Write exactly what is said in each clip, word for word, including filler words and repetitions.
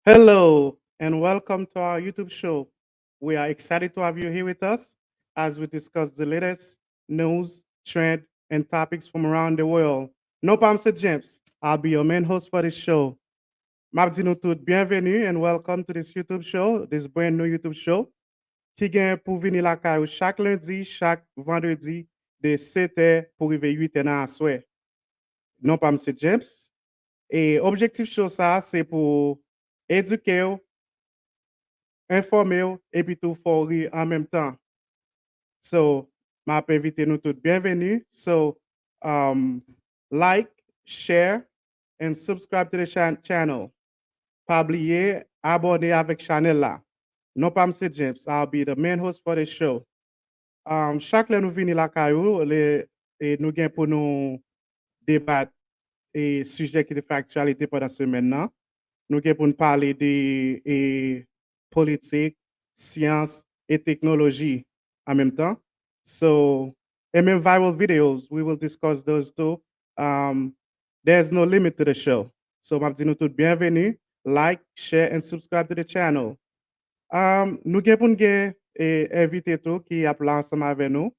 Hello, and welcome to our YouTube show. We are excited to have you here with us as we discuss the latest news, trend, and topics from around the world. Non pa m se James. I'll be your main host for this show. M ap di nou tout bienvenue and welcome to this YouTube show, this brand new YouTube show, ki gen pou vini lakay ou chak lendi, chak vandredi, de sèt è pou rive uit è nan aswè. Non pa m se James. E objektif show sa a se pou edike w, enfòme w, epi tou fè w ri an menm tan. So, m ap envite nou tout bienvenue. So, um, like, share, and subscribe to the chan- channel. Pa bliye abòne avèk chanèl la. Non pa m se James. I'll be the main host for the show. Um, chak lè nou vini lakay ou, le, e nou gen pou nou debat e sijè ki te fè aktyalite pandan semèn nan. Nou gen pou n pale de e, politik, syans, e teknoloji an menm tan. So, and menm viral videos, we will discuss those too. Um, there's no limit to the show. So, m ap di nou tout bienvenue. Like, share, and subscribe to the channel. Um, nou gen pou n gen e, envite tou ki ap la ansanm avè nou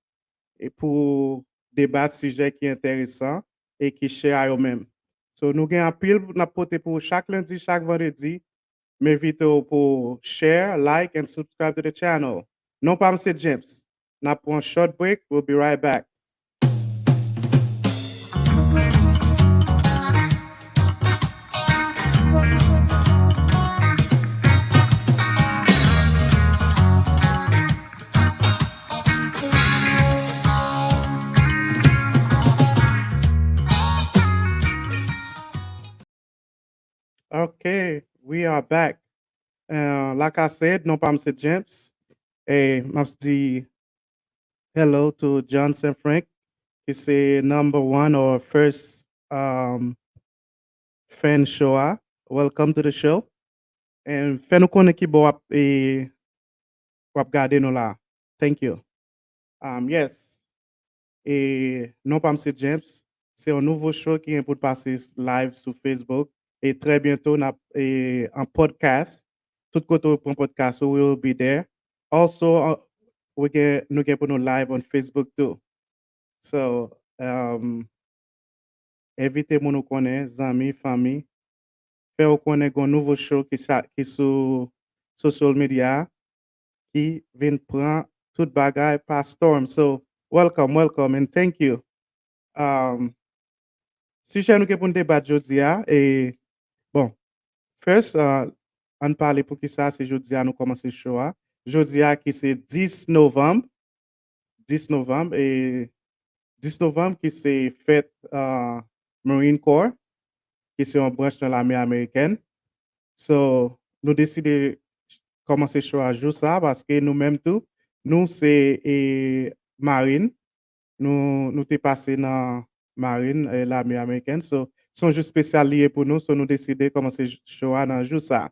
e pou debat sijè ki enteresan e ki chè a yo menm. So, nou gen anpil n ap pote pou ou chak lendi, chak vandredi. M envite w pou share, like, and subscribe to the channel. Non pa m se James. N ap pran short break. We'll be right back. Ok, we are back. Uh, like I said, non pa m se James. E m ap di hello to John Saint Frank, ki se number one or first um, fan show a. Welcome to the show. And fè nou konnen ki bò w ap e, w ap gade nou la. Thank you. Um, yes. E non pa m se James. Se yon nouvo show ki gen pou l pase live sou Facebook. E trè byento n ap e, an podcast. Tout kote w pran podcast ou, we will be there. Also, uh, we gen, nou gen pou nou live on Facebook too. So, um, envite moun ou konnen, zanmi, fanmi, fè yo konnen gen yon nouvo show ki, sa, ki sou social media ki vin pran tout bagay pa storm. So, welcome, welcome, and thank you. Um, sijè nou gen pou n debat jodi a, e, bon, first, uh, ann pale pou ki sa se jodi a nou kòmanse show a. Jodi a ki se dis novanm, dis novanm, e dis novanm ki se fèt uh, Marine Corps, ki se yon branch nan lame amerikèn. So, nou deside kòmanse show a jou sa, paske nou menm tou, nou se e, marin, nou, nou te pase nan marin, e, lame amerikèn. So, se yon jou espesyal li ye pou nou, so nou deside kòmanse show a nan jou sa.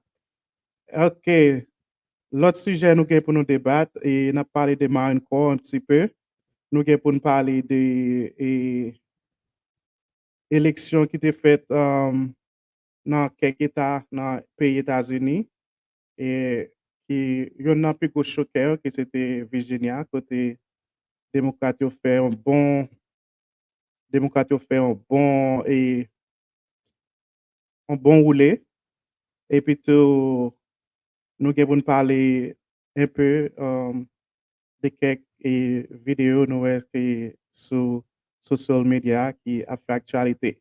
Ok, lòt sijè nou gen pou nou debat, e n ap pale de Marine Corps un petit peu. Nou gen pou n pale de e, eleksyon ki te fèt um, nan kèk eta nan peyi Etazini, e ki youn nan pi gwo chokè yo, ki se te Virginia, kote demokrat yo fè yon bon, demokrat yo fè yon bon, e, yon bon woule. Epi tou, nou gen pou n pale enpe um, de kèk e, videyo nou wè ki sou social media ki ap fè aktyalite.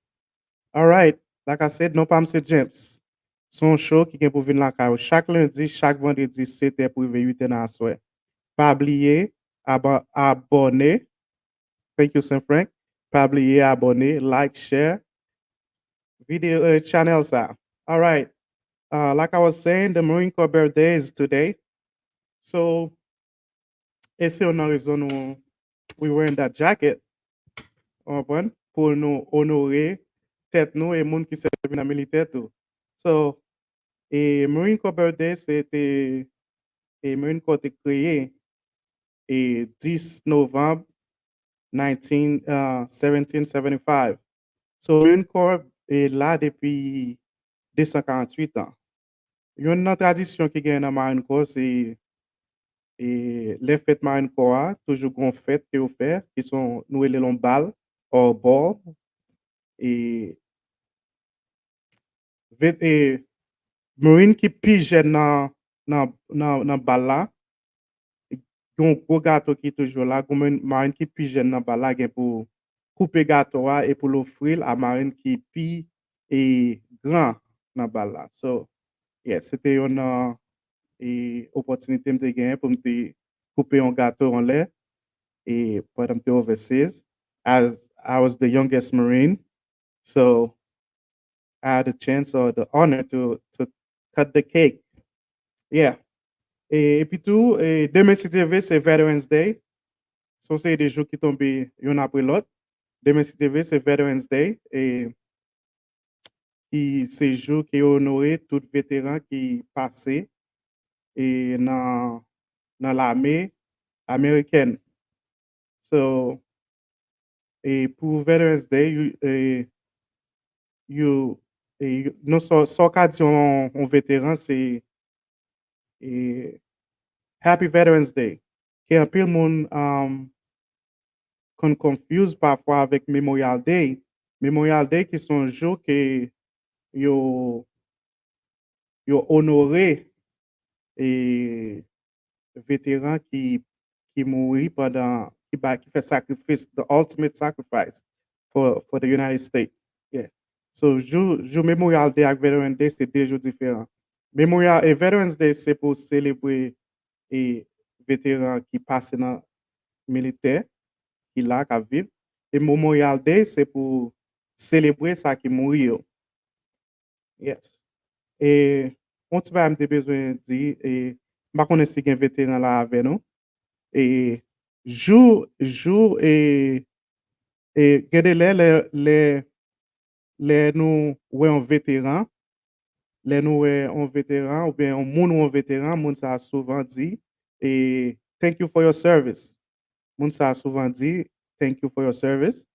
Alright, like I said, non pa m se James. Se yon show ki gen pou vin lakay ou chak lendi, chak vandredi, sèt è pou rive uit è nan aswè. Pa bliye aba- abòne. Thank you, Saint Frank. Pa bliye abòne, like, share videyo, uh, channel sa. Alright. Uh, like I was saying, the Marine Corps birthday is today. So, e se yon nan rezon nou we wearing that jacket. Ou konprann? Pou nou onore tèt nou e moun ki sèvi nan militè tou. So, e Marine Corps Birthday se te e Marine Corps te kreye e dis novanm nineteen, uh, seventeen seventy-five. So, Marine Corps e la depi de san karanntuit an. Youn nan tradisyon ki genyen nan Marine Corps, se e, lè fèt Marine Corps a, toujou gen yon fèt ke yo fè, ki se yon, nou rele l yon bal, or ball. E, vet, e, Marine ki pi jèn nan, nan, nan, nan bal la, gen yon gwo gato ki toujou la, gen yon Marine ki pi jèn nan bal la, gen pou koupe gato a e pou l ofri l a Marine ki pi, e, gran nan bal la. So, yeah, se te yon, e, opòtinite m te genyen pou m te koupe yon gato anlè, e, pandan m te overseas, as I was the youngest Marine. So, I had the chance or the honor to, to cut the cake. Yeah. E, epi tou, e, demen, si Dye vle, se Veterans Day. Se yon seri de jou ki tonbe youn apre lòt. Demen, si Dye vle, se Veterans Day. E, ki se jou ke yo onore tout veteran ki pase, e, nan, nan lame amerikèn. So, e, pou Veterans Day, you, e, you, e, you, non, sa, sa w ka di yon, yon veteran, se, e, Happy Veterans Day. Ke anpil moun, um, konn confuse pafwa avèk Memorial Day. Memorial Day ki se yon jou ke yo, yo onore, e, veteran ki, ki mouri pandan, ki ba, ki fè sakrifis, the ultimate sacrifice for, for the United States. Yeah. So, jou, jou Memorial Day ak Veteran Day, se de jou diferan. Memorial, e, Veterans Day, se pou selebre, e, veteran ki pase nan militè, ki la, k ap viv. E Memorial Day, se pou selebre sa ki mouri yo. Yes. E, yon ti bagay m te bezwen di, e, m pa konnen si gen veteran la avè nou. E, jou, jou, e, e, gen de lè, lè, lè, lè nou wè yon veteran, lè nou wè yon veteran, oubyen yon moun wè yon veteran, moun sa a souvan di, e, "Thank you for your service." Moun sa a souvan di, "Thank you for your service."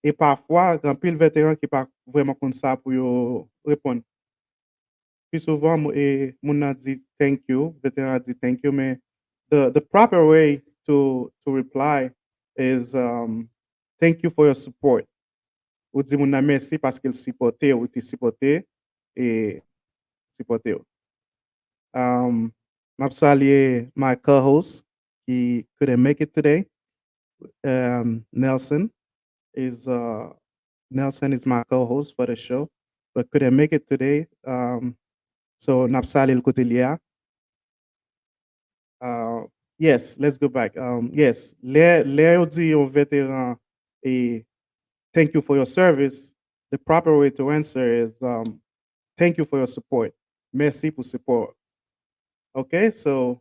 E pafwa, gen anpil veteran ki pa vrèman konn sa pou yo reponn. Pi souvan, mo-, e, moun nan di, "Thank you," veteran an di, "Thank you," men the, the proper way to, to reply is, um, "Thank you for your support." Ou di moun nan mèsi paske l sipòte w, ou te sipòte, e, sipòte w. Um, m ap salye my co-host ki couldn't make it today. Um, Nelson is, uh, Nelson is my co-host for the show, but couldn't make it today. Um, so, n ap salye l kote l ye a. Uh, yes, let's go back. Um, yes, lè, lè yo di yon veteran, e, "Thank you for your service," the proper way to answer is, um, "Thank you for your support." Mèsi pou sipò. Ok, so,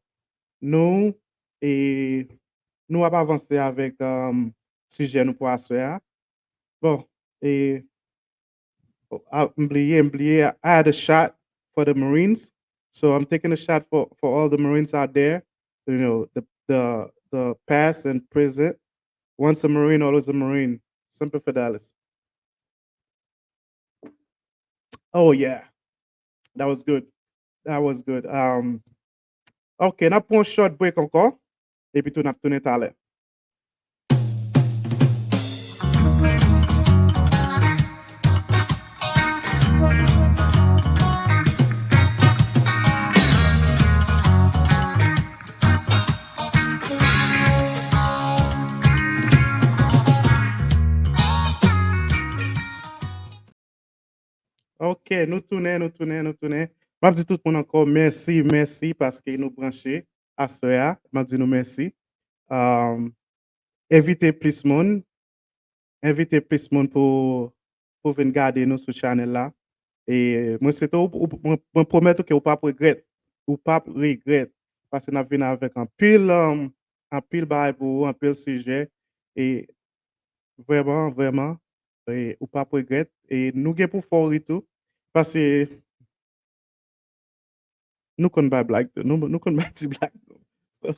nou, e, nou ap avanse avèk, um, sijè nou pou aswè a. Bon, e, oh, ah, m bliye, m bliye. I had a shot for the Marines. So I'm taking a shot for, for all the Marines out there. You know, the, the, the past and present. Once a Marine, always a Marine. Semper Fidelis. Oh, yeah. That was good. That was good. Um, ok, n ap pran yon short break ankò. Epi tou, n ap tounen talè. Ok, nou tounen, nou tounen, nou tounen. M ap di tout moun ankò mèsi, mèsi paske nou branche aswè a. M ap di nou mèsi. Um, envite plis moun. Envite plis moun pou, pou vin gade nou sou channel la. E mwen swete w, ou, mwen, mwen pwomèt ou ke ou p ap regrèt. Ou p ap regrèt. Paske n ap vin avèk anpil, um, anpil bagay pou ou, anpil sijè. E vrèman, vrèman, e ou p ap regrèt. E nou gen pou fè w ri tou. Paske nou konn bay blag tou. Nou, nou konn bay ti blag tou. So,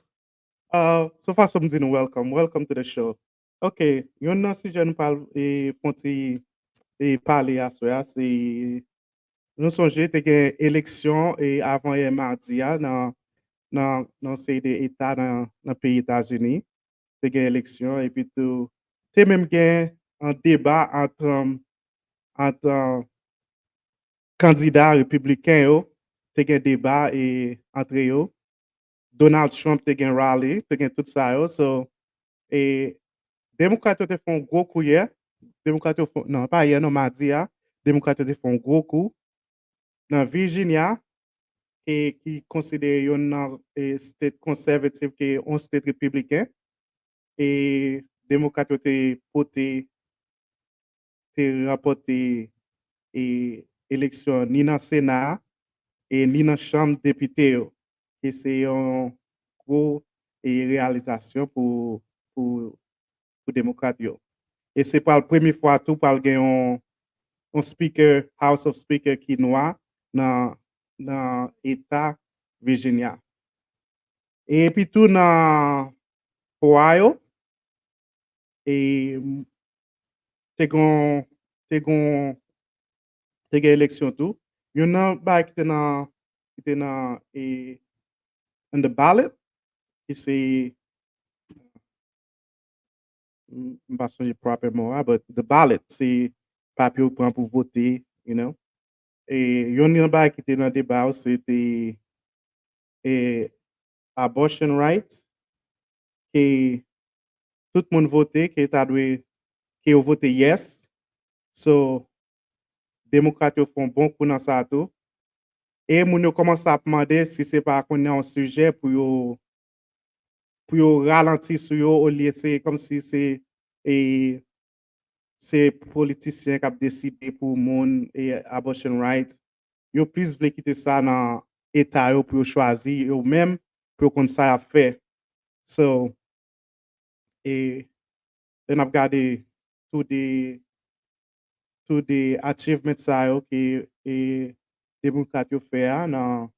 uh, so far, so m di nou welcome. Welcome to the show. Ok, youn nan sijè nou pral, e, fè yon ti, e, pale aswè a, se Nou sonje te gen eleksyon e avan yè madi a nan, nan, nan seri de eta nan, nan peyi Etazini. Te gen eleksyon, epi tou, te menm gen an deba ant, um, ant, um, kandida repibliken yo, te gen deba e antre yo. Donald Trump te gen rally, te gen tout sa yo. So, e, Demokrat yo te fè yon gwo kou yè. Demokrat yo fè, non, pa yè, non, madi a. Demokrat yo te fè yon gwo kou nan Virginia, e ki konsidere youn nan, e, state conservative, ki yon state repibliken. E Demokrat yo te pote, te ranpòte, e, eleksyon ni nan Sena a, e ni nan Chanm Depite yo, ki se yon gwo, e, reyalizasyon pou, pou, pou Demokrat yo. E se pral premye fwa tou pral gen yon, yon speaker, House of Speaker ki nwa nan, nan eta Virginia. E epi tou nan Ohio, e te gon, te gon, te gen eleksyon tou. Youn nan bagay ki te nan, ki te nan, e, on the ballot, ki se, m m pa sonje proper mo a, but the ballot, se papye ou pran pou vote, you know. E youn nan bagay ki te nan deba yo, se te, e, abortion rights, ke tout moun vote, ke ta dwe, ke yo vote yes. So, Demokrat yo fè yon bon kou nan sa tou. E moun yo kòmanse ap mande si se pa kounye a yon sijè pou yo, pou yo ralanti sou yo, olye se kòmsi se, e, se politisyen k ap deside pou moun e abortion rights. Yo plis vle kite sa nan eta yo pou yo chwazi yo menm, pou yo konn sa y ap fè. So, e lè n ap gade tou de, tou de achievement sa yo ke, e, Demokrat yo fè a nan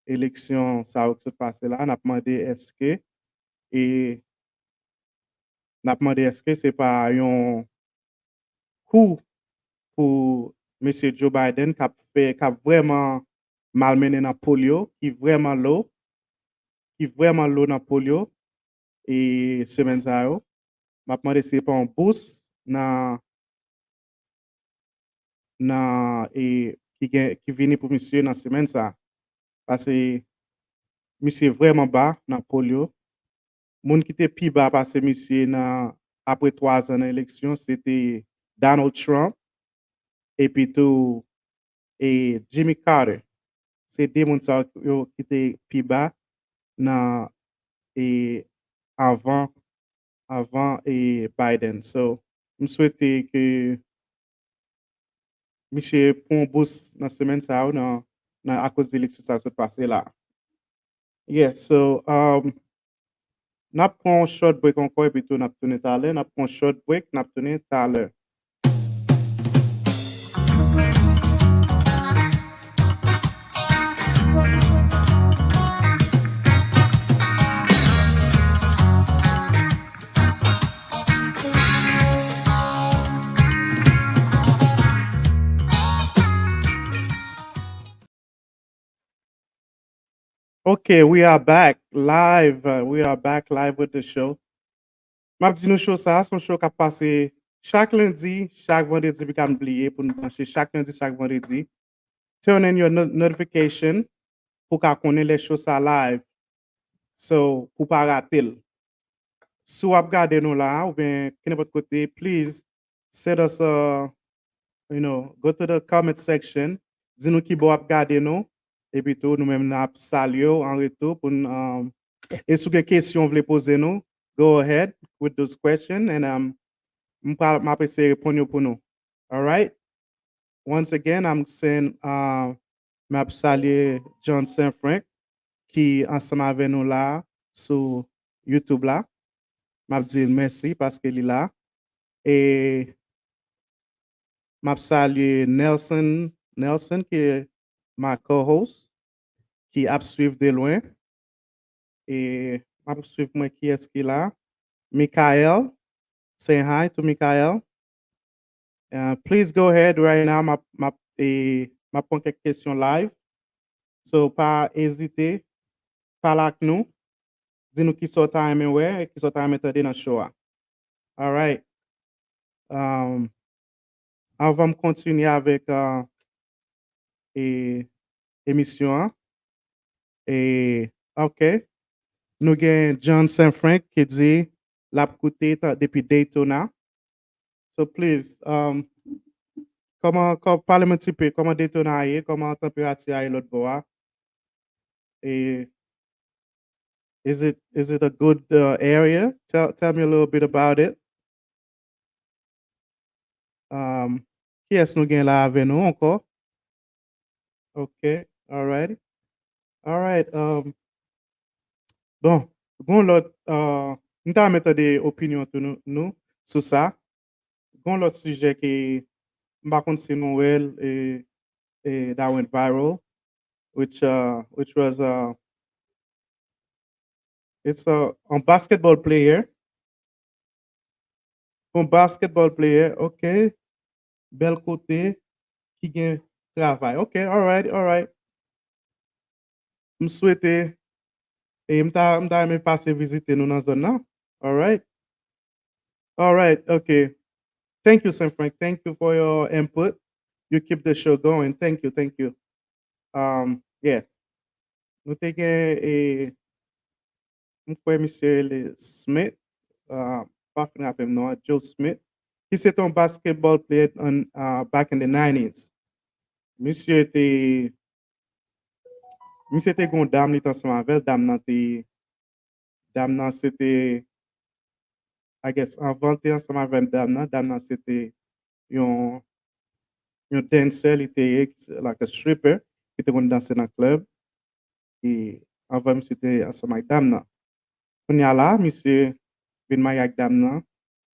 eleksyon sa yo ki sot pase la, n ap mande èske, e, n ap mande èske se pa yon kou pou mesye Joe Biden k ap fè, k ap vrèman malmennen nan poll yo, ki vrèman low, ki vrèman low nan poll yo, e semèn sa yo. M ap mande si se pa yon boost nan, nan, e, ki gen, ki vini pou misye nan semèn sa. Paske misye vrèman ba nan poll yo. Moun ki te pi ba pase misye nan, apre twa zan nan eleksyon, se te Donald Trump, epi tou, e, Jimmy Carter. Se de moun sa yo ki te pi ba nan, e, avan, avan, e, Biden. So, m swete ke misye pran yon boost nan semèn sa yo nan, nan akoz de eleksyon sa yo sot pase la. Yes, so, um, n ap pran yon short break ankò, epi tou n ap tounen talè. N ap pran yon short break, n ap tounen talè. Ok, we are back live. Uh, we are back live with the show. M ap di nou show sa, se yon show k ap pase chak lendi, chak vandredi, piga n bliye pou nou branche chak lendi, chak vandredi. Turn on your no- notification pou w ka konnen lè show sa live. So, pou w pa rate l. Si w ap gade nou la, oubyen kenenpòt kote, please send us a, you know, go to the comment section. Di nou ki bò w ap gade nou. Epi tou, nou menm n ap salye w an retou pou n, um, e si w gen kesyon w vle poze nou, go ahead with those questions and, um, m pral, m ap eseye reponn yo pou nou. Alright? Once again, I'm saying, uh, m ap salye John Saint Frank ki ansanm avè nou la sou YouTube la. M ap di l mèsi paske li la. E m ap salye Nelson, Nelson ki my co-host, ki ap swiv de lwen. E m ap swiv mwen kiyès ki la. Michael, say hi to Michael. Uh, please go ahead right now. M ap, m ap, e, M ap pran kèk kesyon live. So, pa ezite, pale ak nou. Di nou kisa w ta renmen wè e kisa w ta renmen tande nan show a. All right. Um, anvan m kontinye avèk, uh, e, emisyon an. E, ok. Nou gen John Saint Frank ki di l ap koute ta- depi Daytona. So please, um, kòman, kò- pale m yon ti pe, kòman Daytona ye, kòman tanperati a ye lòt bò a? E, is it, is it a good, uh, area? Tell, tell me a little bit about it. Um, kiyès nou gen la avè nou ankò? Ok, alright. Alright, um, bon, gon lòt, uh, m ta renmen tande opinyon tou nou, nou sou sa. Gon lòt sijè ki m pa konn si nou wè l, e, e, that went viral, which, uh, which was, uh, it's a, a basketball player. Bon, basketball player, ok. Bèl kote ki gen travay. Ok, alright, alright. M swete, e m ta, m ta renmen pase vizite nou nan zòn nan. Alright. Alright, ok. Thank you, Saint Frank. Thank you for your input. You keep the show going. Thank you, thank you. Um, yeah. Nou te gen, e, m kwè misye rele Smith, uh, pa fin raple m non, Joe Smith, ki se te yon basketball player an, uh, back in the nineties. Misye te, misye te gon dam, li te ansanm avè l, dam nan te, dam nan se te, I guess, anvan l te ansanm avè dam nan, dam nan se te yon, yon dancer, li te ye, like a stripper, ki te konn danse nan club. E anvan misye te ansanm ak dam nan. Kounye a la, misye vin marye ak dam nan.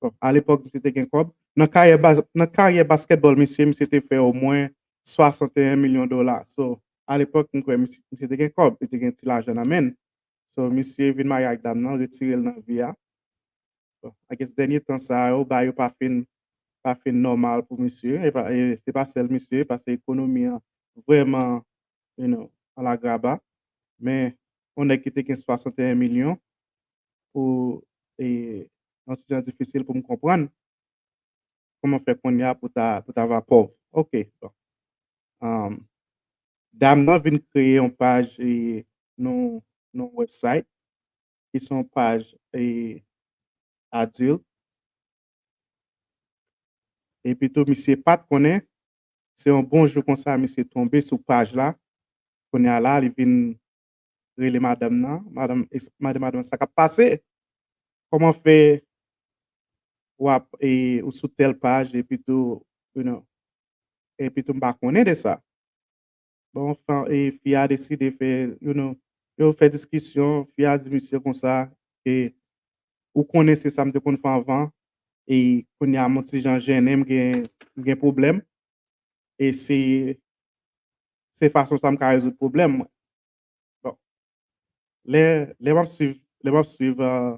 Bon, alepòk, misye te gen kòb. Nan karyè bas-, nan karyè basketball, misye, misye te fè omwen swasanteyen milyon dola. So, alepòk, m kwè misye, misye te gen kòb, li te gen ti lajan nan men l. So, misye vin marye ak dam nan, retire l nan vi a. Bon, I guess dènye tan sa yo, bagay yo pa fin, pa fin nòmal pou misye. E pa, e se pa sèl misye, paske ekonomi an vrèman, you know, an lagraba. Men, yon nèg ki te gen swasanteyen milyon pou, e, yon ti jan difisil pou m konprann kòman fè kounye a pou ta, pou ta va pòv. Ok, bon. Um, dam nan vin kreye yon paj, e, nou, nou website, ki se yon paj, e, adilt. Epi tou, misye pa t konnen, se yon bon jou konsa, misye tonbe sou paj la. Kounye a la, li vin rele madanm nan, madanm, es-, mande madanm sa k ap pase. Kòman fè w ap, e, ou sou tèl paj, epi tou, you know, epi tou m pa konnen de sa. Bon, anfen, e, fi a deside fè, you know, yo fè diskisyon, fi a di misye konsa, e, ou konnen se sa m te konn fè anvan, e kounye a m yon ti jan jennen, m gen, m gen pwoblèm, e se, se fason sa m ka rezoud pwoblèm mwen. Bon. Lè, lè m ap swiv, lè m ap swiv, euh,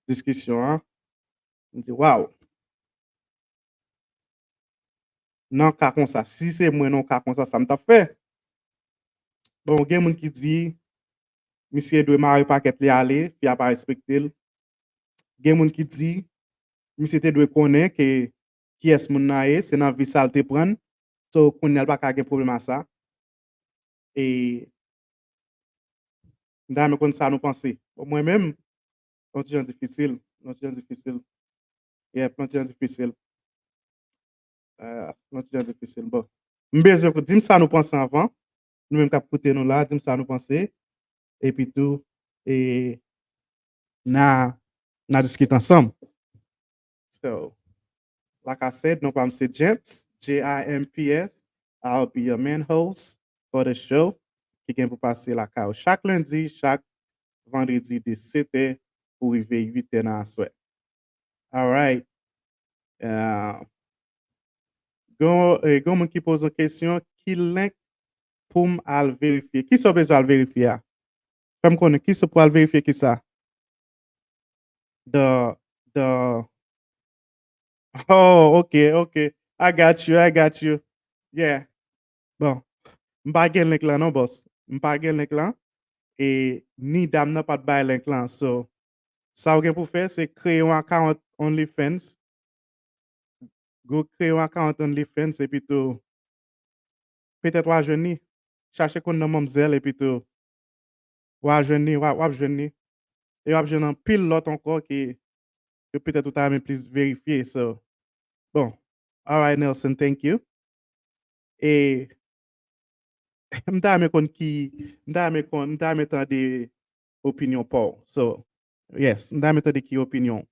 diskisyon an, m di, waw! Nan ka konsa, si se mwen nan yon ka konsa, sa m t ap fè? Bon, gen moun ki di, misye dwe mare pakèt li ale, fi a pa respekte l. Gen moun ki di, misye te dwe konnen ke kiyès moun nan ye, se nan vi sa l te pran l. So, kounye a l pa ka gen pwoblèm a sa. E, m ta renmen konn sa nou panse. Bon, mwen menm, yon ti jan difisil, yon ti jan difisil. Yep, yon ti jan difisil. Ah, yon ti jan difisil. Bon. M bezwen pou di m sa nou panse anvan. Nou menm k ap koute nou la, di m sa nou panse. Epi tou, e, n a, n a diskite ansanm. So, like I said, non pa m se Jimps, J I M P S. I'll be your main host for the show, ki gen pou pase lakay ou chak lendi, chak vandredi de sèt è pou rive uit è nan aswè. Alright. Euh, gon, eh, gon moun ki poze yon kesyon, ki link pou m al verifye? Kisa w bezwen al verifye a? Fè m konnen, kisa pou al verifye kisa? The, the, oh, ok, ok. I got you, I got you. Yeah. Bon. M pa gen link lan non, boss. M pa gen link lan. E ni dam nan pa t bay link lan. So, sa w gen pou fè, se kreye yon account OnlyFans. Go kreye yon account OnlyFans, epi tou, petèt w a jwenn li. Chache konn nan manmzèl, epi tou, w a jwenn li, w a, w ap jwenn li. E w ap jwenn anpil lòt ankò ke, ke petèt ou ta renmen plis verifye. So, bon, all right, Nelson, thank you. E m ta renmen konn ki, m ta renmen konn, m ta renmen tande opinyon pa w. So, yes, m ta renmen tande ki opinyon.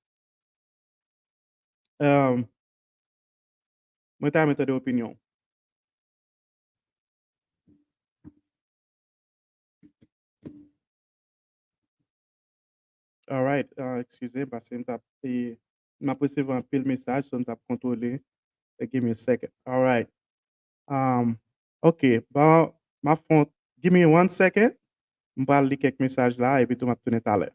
Um, mwen ta renmen tande opinyon. All right, uh, excuse, paske m t ap, e, m ap resevwa anpil mesaj, so m t ap kontwole. Eh, give me a second. All right. Um, ok, bon, m ap fon, give me one second. M pral li kèk mesaj la, epi tou m ap tounen talè.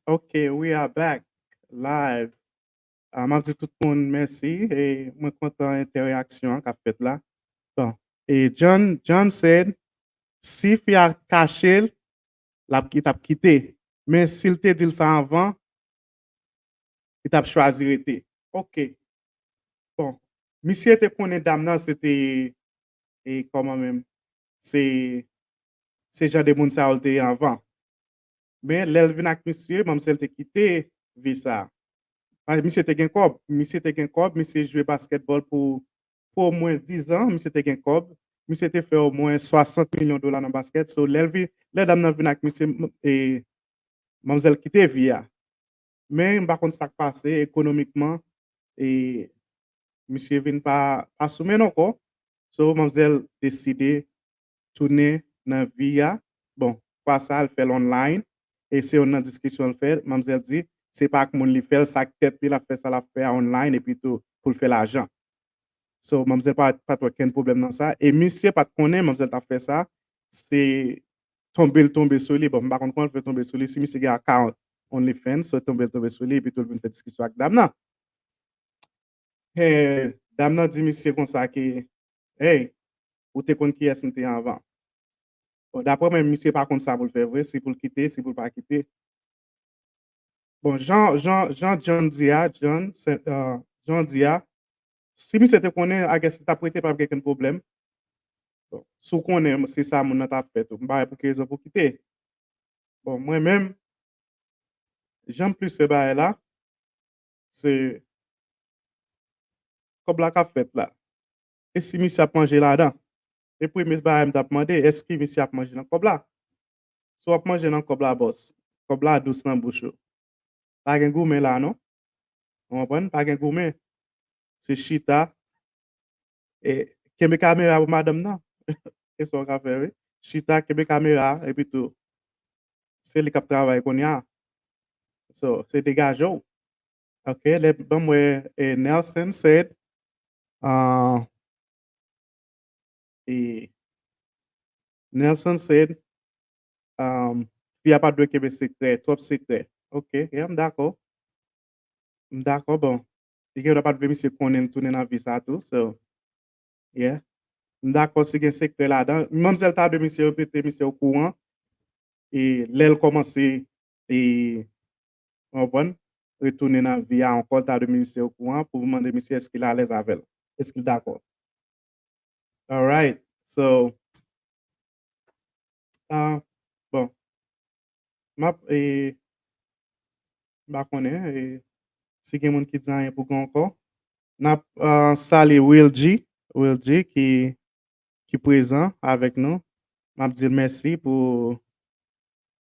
Ok, we are back live. Ah, m ap di tout moun mèsi e mwen kontan entèreaksyon an k ap fèt la. Bon, e John, John said, si fi a kache l, l ap, li t ap kite. Men si l te di l sa anvan, li t ap chwazi rete. Ok. Bon, misye te konnen dam nan se te, e kòman menm, se, se jan de moun sa yo l te ye anvan. Men lè l vin ak misye, manmzèl te kite vi sa. Paske misye te gen kòb, misye te gen kòb, misye jwe baskètbòl pou, pou omwen diz an, misye te gen kòb, misye te fè omwen swasant milyon dola nan baskèt. So, lè l vin, lè dam nan vin ak misye, m- e manmzèl kite vi a. Men m pa konn sa k pase ekonomikman, e misye vin pa, pa sou men l ankò. So, manmzèl deside tounen nan vi a. Bon, fwa sa a, l fè l online. E se youn nan diskisyon l fè. Manmzèl di, se pa ak moun li fè l, sa ak tèt li, l ap fè sa l ap fè a online, epi tou pou l fè lajan. So, manmzèl pa, pa t wè kenn pwoblèm nan sa. E misye pa t konnen manmzèl t ap fè sa. Se tonbe l tonbe sou li. Bon, m pa konn kòman l fè tonbe sou li. Si misye gen account OnlyFans, so tonbe l tonbe sou li, epi tou l vin fè diskisyon ak dam nan. E, dam nan di misye konsa ke, hey, ou te konn kiyès m te ye anvan. Bon, daprè mwen, misye pa konn sa pou l fè vre, si pou l kite, si pou l pa kite. Bon, jan, jan, jan John di a, John, se, euh, John di a, si misye te konnen, I guess, li t ap rete, pa t ap gen kenn pwoblèm. Bon, si w konnen, se sa moun nan t ap fè tou. M pa wè pou ki rezon pou kite. Bon, mwen menm, jan m plis wè bagay la, se kòb la k ap fèt la. E si misye ap manje ladan? E premye bagay m t ap mande, èske misye ap manje nan kòb la? Si w ap manje nan kòb la, bòs, kòb la dous nan bouch ou. Pa gen goumen la, non. Ou konprann? Pa gen goumen. Se chita. E kenbe kamera pou madanm nan. E sa w ka fè, wi. Chita, kenbe kamera, epi tou, se li k ap travay kounye a. So, se degaje w. Ok, lè, ban m wè, e, Nelson said, ah, e, Nelson said, um, fi a pa dwe kenbe sekrè, twòp sekrè. Ok, yeah, m dakò. M dakò, bon. Li gen dwa pa t vle misye konnen l tounen nan vi sa tou, so, yeah. M dakò si gen sekrè ladan. Manmzèl ta dwe misye repete misye okouran. E lè l kòmanse, e, w konprann, retounen nan vi a ankò, l ta dwe misye okouran pou mande misye èske l alèz avè l. Èske l dakò? All right. So, ah, bon. M ap, e, m pa konnen, e, si gen moun ki di anyen pou gen ankò. N ap, ah, salye Will G, Will G ki, ki prezan avèk nou. M ap di l mèsi pou,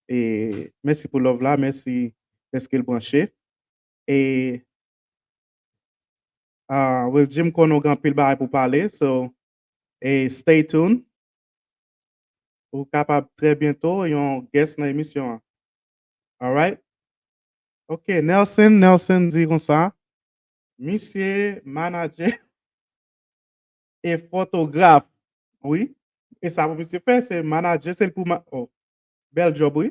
e, mèsi pou love la, mèsi dèske l branche. E, ah, Will G, m konnen w gen anpil bagay pou pale, so, e, stay tuned. Ou kapab trè byento yon guest nan emisyon an. All right? Ok, Nelson, Nelson di konsa, Misye manadjè e fotograf. Wi. E sa pou misye fè, se manadjè, se l pou ma-, oh, bèl djòb, wi.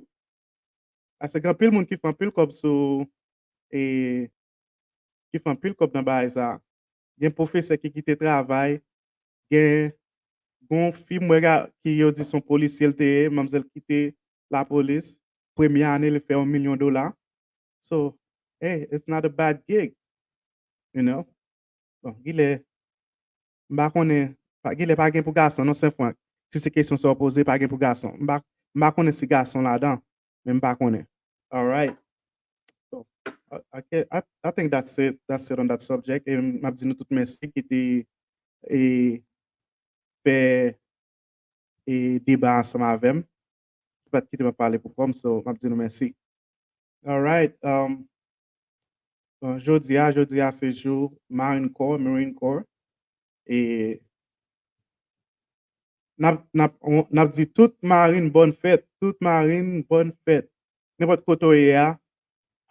Paske gen anpil moun ki fè anpil kòb sou, e, ki fè anpil kòb nan bagay sa. Gen pwofesè ki kite travay, gen, gen yon fi m wè ga-, ki yo di se yon polisye l te ye, manmzèl kite lapolis, premye ane li fè yon milyon dola. So, hey, it's not a bad gig, you know? Bon, gilè, m pa konnen, pa, gilè pa gen pou gason, non, Saint Frank. Si se kesyon sa w poze, pa gen pou gason. M pa, m pa konnen si gason ladan, men m pa konnen. All right. So, I, I, can, I, I think that's it. That's it on that subject. E m ap di nou tout mèsi ki te, e, fè, e, deba ansanm avè m. Ki pa t kite m ap pale pou kò m, so, m ap di nou mèsi. All right. Um, bon, jodi a, jodi a se jou Marine Corps, Marine Corps. E n ap, n ap, n ap di tout Marine bòn fèt, tout Marine bòn fèt. Nenpòt kote w ye a,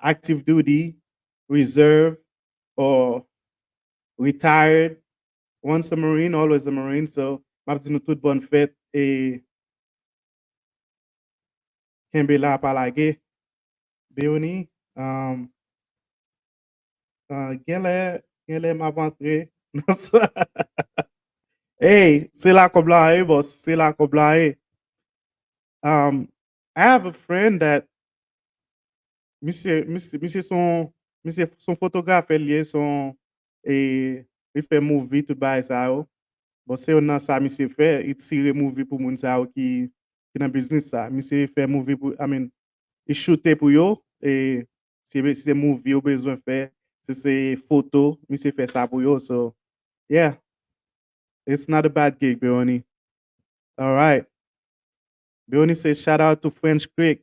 active duty, reserve, or retired, once a Marine, always a Marine. So, m ap di nou tout bòn fèt e kenbe la, pa lage. Béoni, um, uh, genlè, genlè m ap antre nan sa. Hey, se la kòb la ye, boss, se la kòb la ye. Um, I have a friend that, misye, misye, misye son, misye son fotografè l ye, son, e, li fè movie, tout bagay sa yo. Bon, se youn nan sa misye fè, li tire movie pou moun sa yo ki, ki nan biznis sa. Misye fè movie pou, I mean, li choute pou yo, e si se, si se movie yo bezwen fè, si se foto, misye fè sa pou yo. So, yeah, it's not a bad gig, Béoni. All right. Béoni say shout out to French Creek.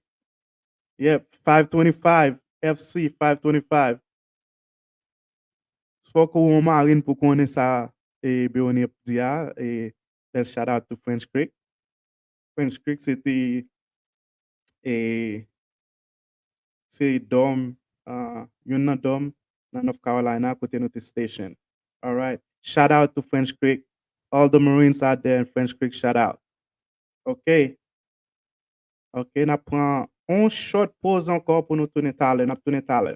Yep, five twenty-five, F C five twenty-five. Fòk ou yon Marine pou konnen sa, e, Béoni ap di a, e, bèl shout out to French Creek. French Creek se te, e, se dòm, ah, youn nan dòm nan North Carolina kote nou te station. All right. Shout out to French Creek. All the Marines out there in French Creek, shout out. Ok. Ok, n ap pran yon short pause ankò pou nou tounen talè. N ap tounen talè.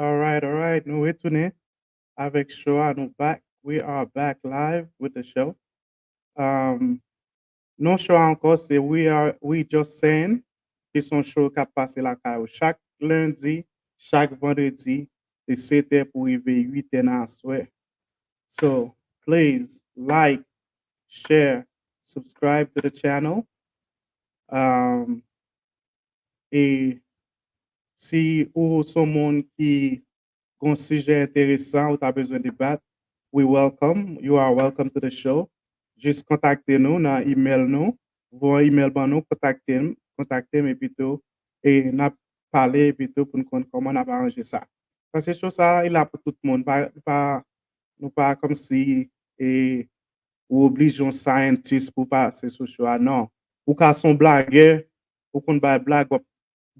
Alright, alright, nou retounen avèk show a, nou back. We are back live with the show. Um, non show a ankò se We Are, We Just Saying, ki se yon show k ap pase lakay ou chak lendi, chak vandredi, de sèt è pou rive uit è nan aswè. So, please like, share, subscribe to the channel. Um, e si ou se yon moun ki gen yon sijè enteresan ou ta bezwen debat, we welcome, you are welcome to the show. Jis kontakte nou nan email nou, voye yon email ban nou, kontakte m, kontakte m, epi tou, e n ap pale, epi tou, pou n konn kòman n ap aranje sa. Paske show sa, li la pou tout moun. Pa, pa, nou pa kòmsi, e, ou oblije yon scientist pou pase sou show a, non. Ou ka se yon blagè, ou konn bay blag, w ap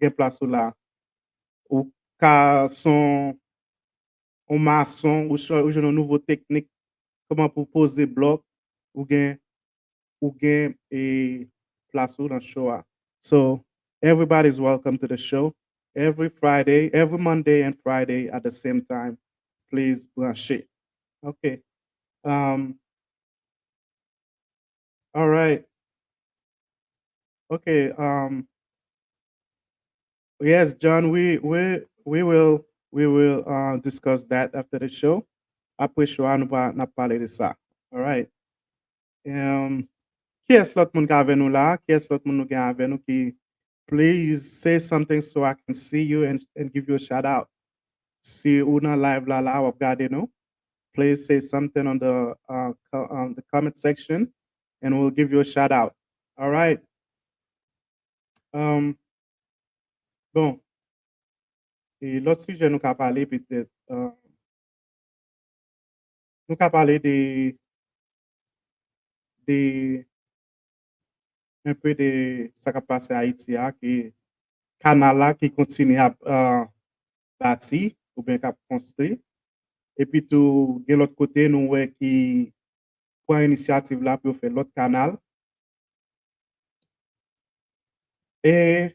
gen plas ou la. Ou ka se yon mason, ou, ou jwenn yon nouvo teknik, kòman pou poze blòk, ou gen, ou gen e, plas ou nan show a. So, everybody is welcome to the show. Every Friday, every Monday and Friday at the same time. Please branche. Ok. Um, all right. Ok. Um, yes, John, we, we, we will, we will uh, discuss that after the show. Apre show a, nou pa, n ap pale de sa. All right. Um, kiyès lòt moun ki avè nou la? Kiyès lòt moun nou gen avè nou ki, please say something so I can see you and, and give you a shout out. Si ou nan live la, la, w ap gade nou, please say something on the, uh, co- on the comment section and we'll give you a shout out. All right. Um, bon, e lòt sijè nou ka pale petèt, uh, nou ka pale de, de, un peu de sa k ap pase Ayiti a, ki kanal la ki kontinye ap uh, bati oubyen k ap konstwi. Epi tou, gen lòt kote, nou wè ki pran inisyativ la pou yo fè lòt kanal. E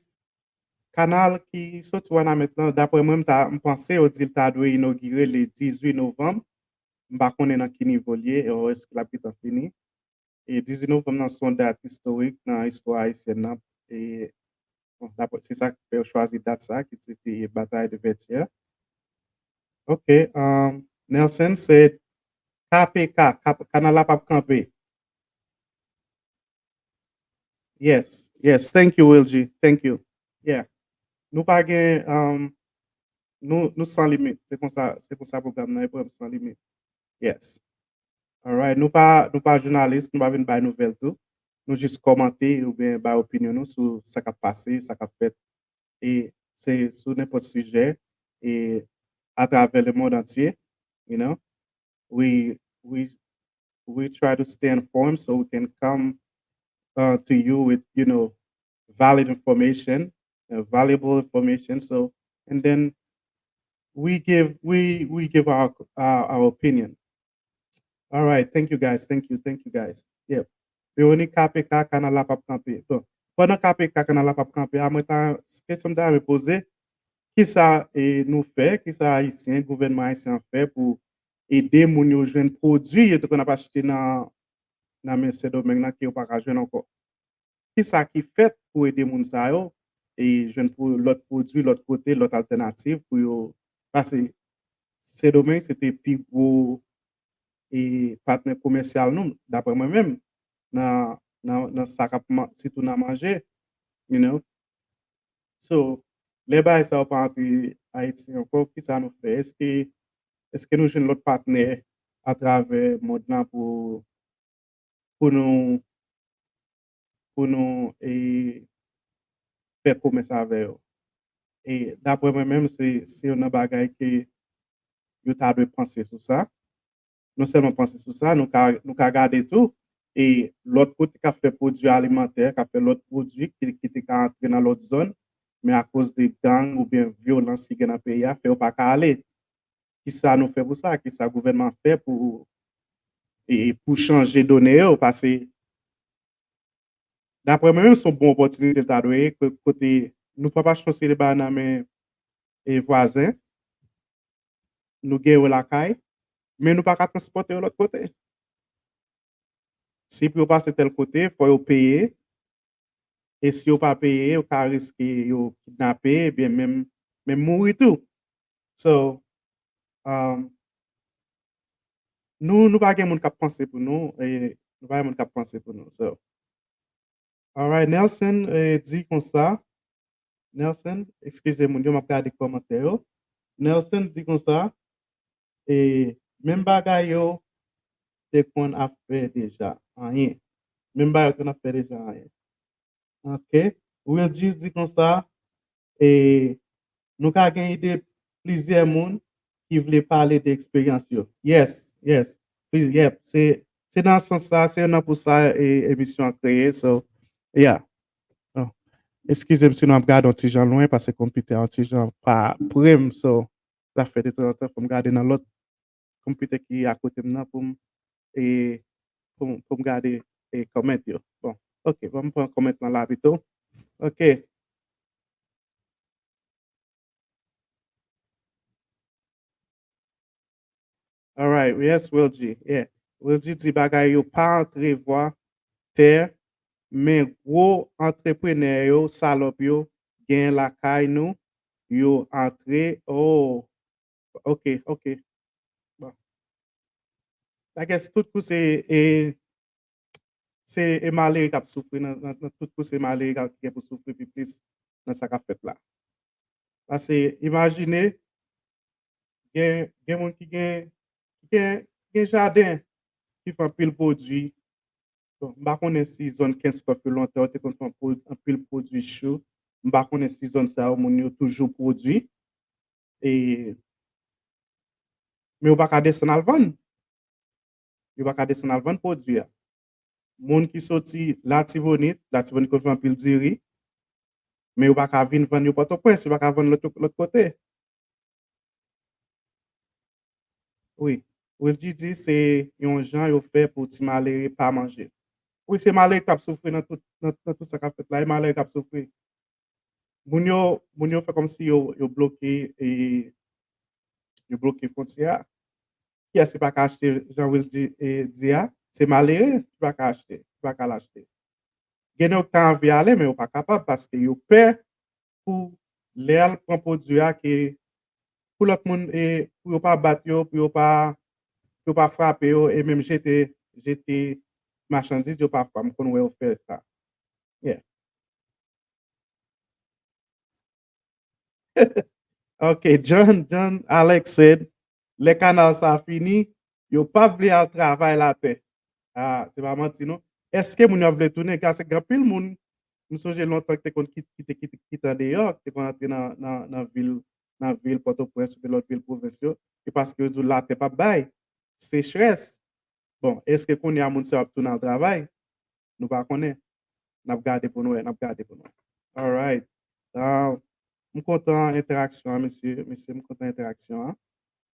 kanal ki soti Wanament lan, daprè mwen, m ta, m panse yo di l ta dwe inogire le dizuit novanm. M pa konnen nan ki nivo l ye, e èske l ap gentan fini. E dizuit novanm nan se yon dat istorik nan istwa ayisyèn nan. E bon, daprè, se sa k fè yo chwazi dat sa, ki se te batay de Vètyè. Ok, um, Nelson said, K P K, kap- kanal la p ap kanpe. Yes, yes, thank you, Will G, thank you. Yeah. Nou pa gen, um, nou, nou san limit. Se konsa, se konsa pwogram nan, e pwogram san limit. Yes. All right, nou pa, nou pa jounalis, nou pa vin bay nouvèl tou. Nou jis kòmante oubyen bay opinyon nou sou sa k ap pase, sa k ap fèt. E se sou nenpòt sijè, e atravè le monde entier, you know. We, we, we try to stay informed so we can come uh, to you with, you know, valid information, uh, valuable information. So, and then we give, we, we give our, our, our opinion. All right, thank you guys, thank you, thank you guys. Yep. Veronique, K P K, kanal la p ap kanpe. Bon, pandan K P K, kanal la p ap kanpe, a mwen ta, kesyon m ta renmen poze, kisa e, nou fè, kisa Ayisyen, gouvènman ayisyen an fè pou ede moun yo jwenn pwodui yo te konn ap achte nan, nan men Sendomeng nan ke yo pa ka jwenn ankò? Kisa ki fèt pou ede moun sa yo e jwenn pou lòt pwodui, lòt kote, lòt altènativ pou yo, paske Sendomeng se te pi gwo e patnè komèsyal nou, daprè mwen menm, nan, nan, nan sa k ap, sitou nan manje, you know. So, lè bagay sa yo pa antre Ayiti ankò, kisa nou fè? Èske, èske nou jwenn lòt patnè atravè mond lan pou, pou nou, pou nou e, fè komès avè yo? E daprè mwen menm, se, se youn nan bagay ke yo ta dwe panse sou sa. Non sèlman panse sou sa, nou ka, nou ka gade tou, e lòt kote k ap fè pwodui alimantè, k ap fè lòt pwodui ki, ki te ka antre nan lòt zòn, men akoz de gang oubyen vyolans ki gen nan peyi a, fè yo pa ka ale. Kisa nou fè pou sa? Kisa gouvènman fè pou, e, pou chanje done yo? Paske, daprè mwen menm, se yon bon opòtinite l ta dwe ye, kote nou p ap achte yon seri de bagay nan men e vwazen, nou gen yo lakay, men nou pa ka transpòte yo lòt kote. Si pou yo pase tèl kote, fò yo peye, e si yo pa peye, yo ka riske yo kidnape, ebyen menm, menm mouri tou. So, um, nou, nou pa gen moun k ap panse pou nou, e nou pa gen moun k ap panse pou nou. So, all right, Nelson e, di konsa, Nelson, eskize moun yo, m ap gade kòmantè yo. Nelson di konsa, e, menm bagay yo te konn ap fè deja, anyen. Menm bagay yo te konn ap fè deja, anyen. Ok. Will Gis di konsa, e, nou ka gen ide plizyè moun ki vle pale de eksperyans yo. Yes, yes. Pli- Yep. Se, se nan sans sa, se nan pou sa e, emisyon an kreye. So, yeah. Oh. Eskize m si nou ap gade yon ti jan lwen, paske konpitè a yon ti jan pa pre m, so, sa fè detanzantan fò m gade nan lòt konpitè ki akote m nan pou m, e, pou m, pou m gade, e, comment yo. Bon, ok, ban m pran comment lan la pito. Ok. Alright, yes, Will G. Yeah. Will G di bagay yo pa antre vwa tè, men gwo antreprenè yo, salòp yo, gen lakay nou, yo antre. Oh, ok, ok. Bon. I guess tout kou se, e, se, e, malere k ap soufri nan, nan, nan tout kou, se malere k ap, ki gen pou soufri pi plis nan sa k ap fèt la. Paske, imajine, gen, gen moun ki gen, ki gen, gen jaden, ki fè anpil pwodui. Bon, m pa konnen si zòn Kenskòf yo lontan, yo te konn fè anpil, anpil pwodui chou. M pa konnen si zòn sa yo, moun yo toujou pwodui. E, men yo pa ka desann al vann. Yo pa ka desann al vann pwodui a. Moun ki soti Latibonit, Latibonit konn fè anpil diri, men yo pa ka vin vann yo Pòtoprens, yo pa ka vann lòt, lòt kote. Wi, Wilgy di se yon jan yo fè pou ti malere pa manje. Wi, se malere k ap soufri nan tout, nan, nan tout sa k ap fèt la, e malere k ap soufri. Moun yo, moun yo fè kòmsi yo, yo bloke, e, yo bloke fwontyè a. Kiyès ki pa ka achte, jan Wilgy, e, di a? Se malere ki pa ka achte, ki pa ka al achte. Gen nèg ki ta anvi ale, men yo pa kapab paske yo pè pou lè y al pran pwodui a ke pou lòt moun, e, pou yo pa bat yo, pou yo pa, pou yo pa frape yo, e menm jete, jete machandiz yo pafwa, m konn wè yo fè sa. Yeah. Ok, John, John Alex said, lè kanal sa fini, yo p ap vle al travay latè. Ah, se pa manti, non. Èske moun yo ap vle tounen? Paske gen anpil moun, m sonje lontan ki te konn kit-, kite, kite, kite andeyò, ki te konn antre nan, nan, nan vil, nan vil Pòtoprens oubyen lòt vil pwovens yo, e paske yo di w latè p ap bay, sechrès. Bon, èske kounye a moun sa yo ap tounen al travay? Nou pa konnen. N ap gade pou n wè, n ap gade pou n wè. Alright. Ah, m kontan entèraksyon an, mesye, mesye, m kontan entèraksyon an.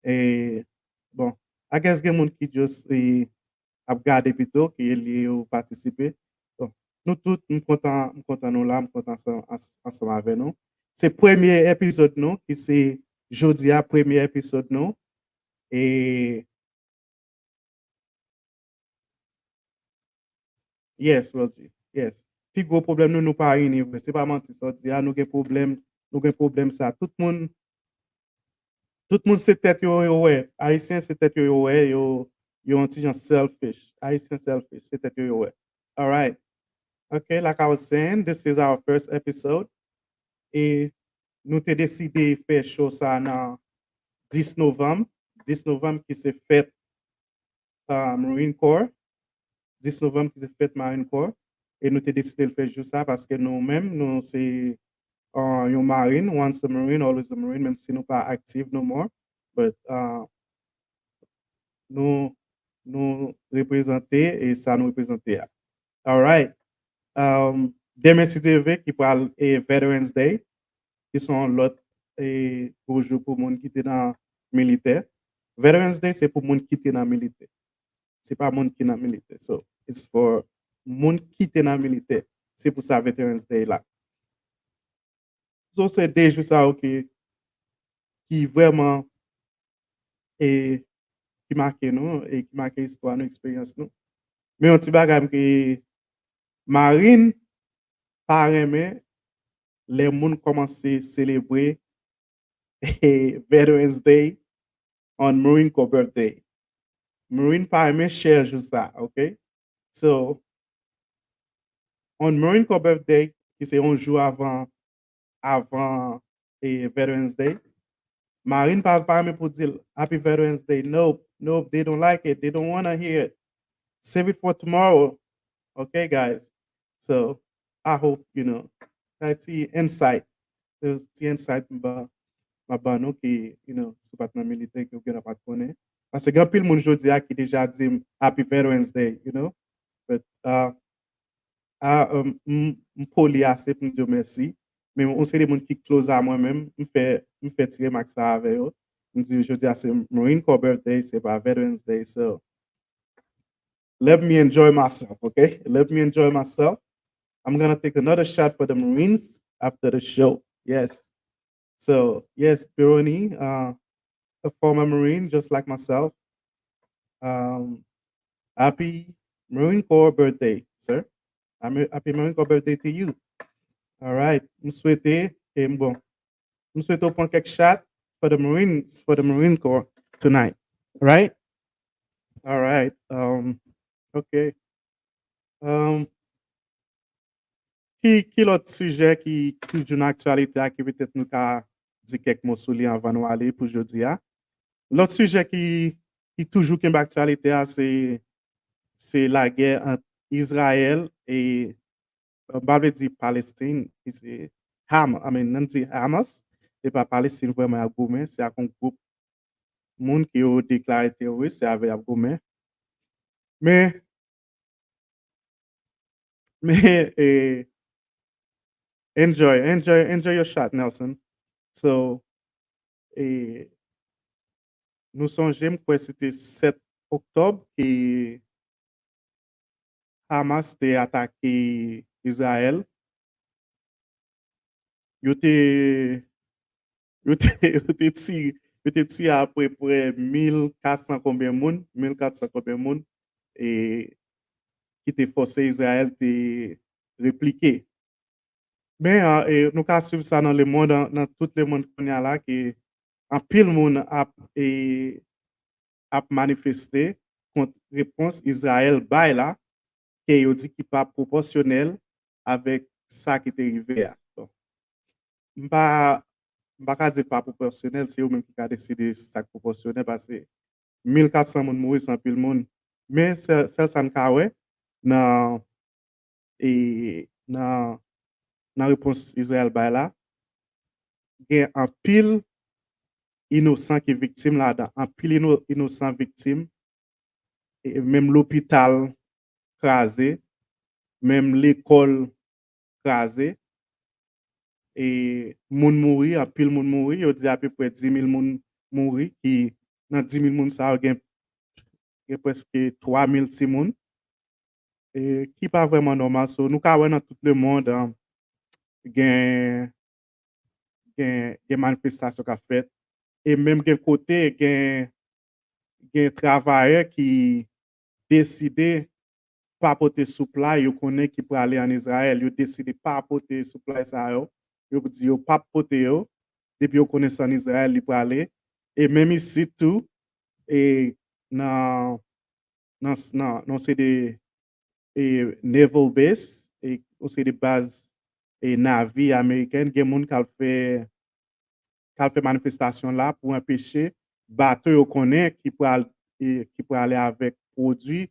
E, bon, I guess gen moun ki just, e, ap gade pito, ki li yo patisipe. Bon, nou tout, m kontan, m kontan nou la, m kontan ansanm, ans-, ansanm avè nou. Se premye epizòd nou, ki se jodi a, premye epizòd nou. E Yes, Wilgy. Yes. Pi gwo pwoblèm nou, nou pa ini vre. Se pa manti sa w di a, nou gen pwoblèm, nou gen pwoblèm sa. Tout moun, tout moun se tèt yo yo wè. Ayisyen se tèt yo yo wè, yo, yo yon ti jan selfish. Ayisyen selfish, se tèt yo yo wè. Alright. Ok, like I was saying, this is our first episode. E nou te deside fè show sa nan dis novanm. Dis novanm ki se fèt, uh, Marine Corps. Dis novanm ki se fèt Marine Corps. E nou te deside l fè jou sa paske nou menm, nou se, uh, yon Marine, once a Marine, always a Marine, menm si nou pa aktif no more. But, uh, nou, nou reprezante e sa nou reprezante a. Alright. Um, demen, si Dye vle, ki pral, e, Veterans Day, ki se yon lòt, e, gwo jou pou moun ki te nan militè. Veterans Day, se pou moun ki te nan militè. Se pa moun ki nan militè. So, it's for moun ki te nan militè. Se pou sa Veterans Day la. So, se de jou sa yo ki, ki vrèman, e, ki make nou, e ki make istwa nou, eksperyans nou. Men yon ti bagay m ke Marine pa renmen lè moun kòmanse selebre Veterans Day on Marine Corps birthday. Marine pa renmen share jou sa, ok? So, on Marine Corps birthday, ki se yon jou avan, avan, e, Veterans Day, Marine pa, pa renmen pou di l, "Happy Veterans Day." Nope, nope, they don't like it. They don't wanna hear it. Save it for tomorrow. Okay, guys? So, I hope, you know, sa ti insight. Ti insight m ba, m ap ban nou ki, you know, si w pa t nan militè, ki w genlè pa t konnen. Paske gen anpil moun jodi a ki deja di m, "Happy Veterans Day," you know? But, uh, a, um, m, m poli ase pou m di yo mèsi. Men yon seri de moun ki close a mwen menm, m fè, m fè ti remak sa avè yo. M di jodi a se Marine Corps birthday, se pa Veterans Day. So, let me enjoy myself, okay? Let me enjoy myself. I'm gonna take another shot for the Marines after the show. Yes. So, yes, Peroni, uh, a former Marine just like myself. Um, happy Marine Corps birthday, sir. Happy Marine Corps birthday to you. All right. M swete, e bon, m swete w pran kèk shot for the Marines, for the Marine Corps tonight. Right? All right. Um, okay. Um, ki, ki lòt sijè ki toujou nan aktyalite a ki petèt nou ka di kèk mo sou li anvan nou ale pou jodi a? Lòt sijè ki, ki toujou kenbe aktyalite a, se, se lagè ant Izrayèl e, m pa vle di Palestin, ki se Ham, I mean, nan di Hamas, se pa Palestin vrèman y ap goumen, se ak yon gwoup moun ke yo deklare teworis, se avè y ap goumen. Men, men, e, enjoy, enjoy, enjoy your shot, Nelson. So, e, nou sonje, m kwè se te sèt oktòb ke Hamas te atake Izrayèl. Yo te, yo te, yo te tire, yo te tire apeprè mil kat san konbyen moun, mil kat san konbyen moun, e ki te fòse Izrayèl te replike. Men, a, e, nou ka swiv sa nan lemonn, nan, nan tout lemonn kounye a la, ke anpil moun ap, e, ap manifeste kont repons Izrayèl bay la, ke yo di ki pa pwopòsyonèl avèk sa ki te rive a. Bon. M pa, m pa ka di pa pwopòsyonèl, se yo menm ki ka deside sa k pwopòsyonèl, paske mil kat san moun mouri, se anpil moun. Men sèl, sèl sa n ka wè nan, e, nan, nan repons Izrayèl bay la, gen anpil inosan ki viktim ladan, anpil ino-, inosan viktim, e menm lopital kraze, menm lekòl kraze, e moun mouri, anpil moun mouri, yo di apeprè dis mil moun mouri, ki nan dis mil moun sa yo gen, gen prèske twa mil timoun, e ki pa vrèman nòmal. So, nou ka wè nan tout lemonn, an, gen, gen, gen manifestasyon k ap fèt, e menm gen kote, gen, gen travayè ki deside pa pote supply yo konnen ki prale ann Izrayèl. Yo deside pa pote supply sa yo. Yo di yo p ap pote yo. Depi yo konnen se ann Izrayèl li prale. E menm isit tou, e nan, nan, nan, nan yon seri de, e, naval base, e yon seri de baz, e, navi amerikèn, gen moun k al fè k al fè manifestasyon la pou anpeche bato yo konnen ki pral, e, ki prale avèk pwodui